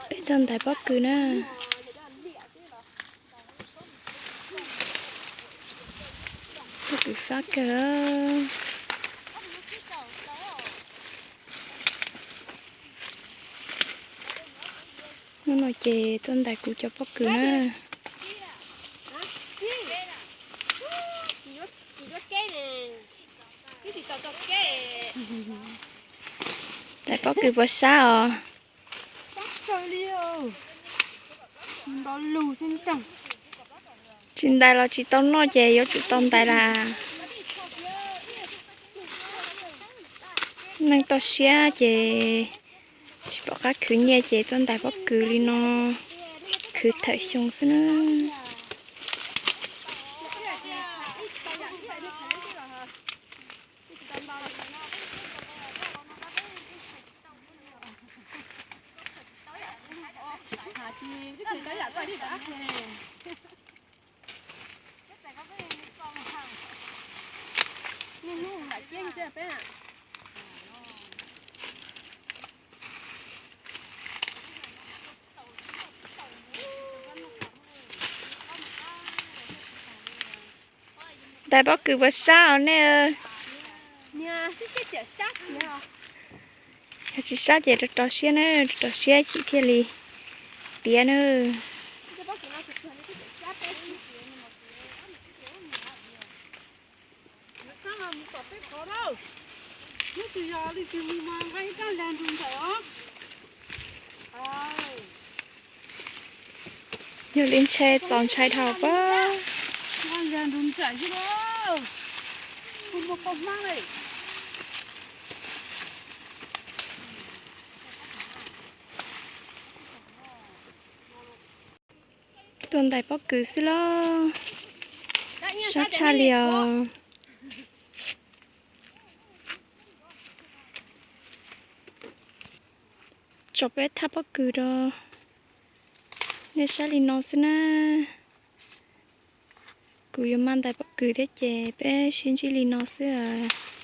Peb tuaj ntais pob kws na. Pob kws fab kawg. Hnub no ces tuaj ntais kuv cov pob kws na. Ntais pob kws puas sab os? Tsis ntais los tsis tau noj ces yuav tsum tau ntais las. Neej toj siab ces tsis pom qab khwv nyiaj ces tuaj ntais pob kws li no, khwv thawm xyoo xwb na. Ntais pob kws puas sab os nej? Yog tsis sab ces rau rau siab na, rau rau siab chim thiaj li tiav na. Yog li ntshe txaus ntshai dhau pob. Tuaj ntais pob kws xwb los sab tshaj li os. Tso peb thaj pob kws rau nej saib li no xwb na. Kuv yuav maj ntais pob kws thiab ces peb sib ntsib li no xwb os.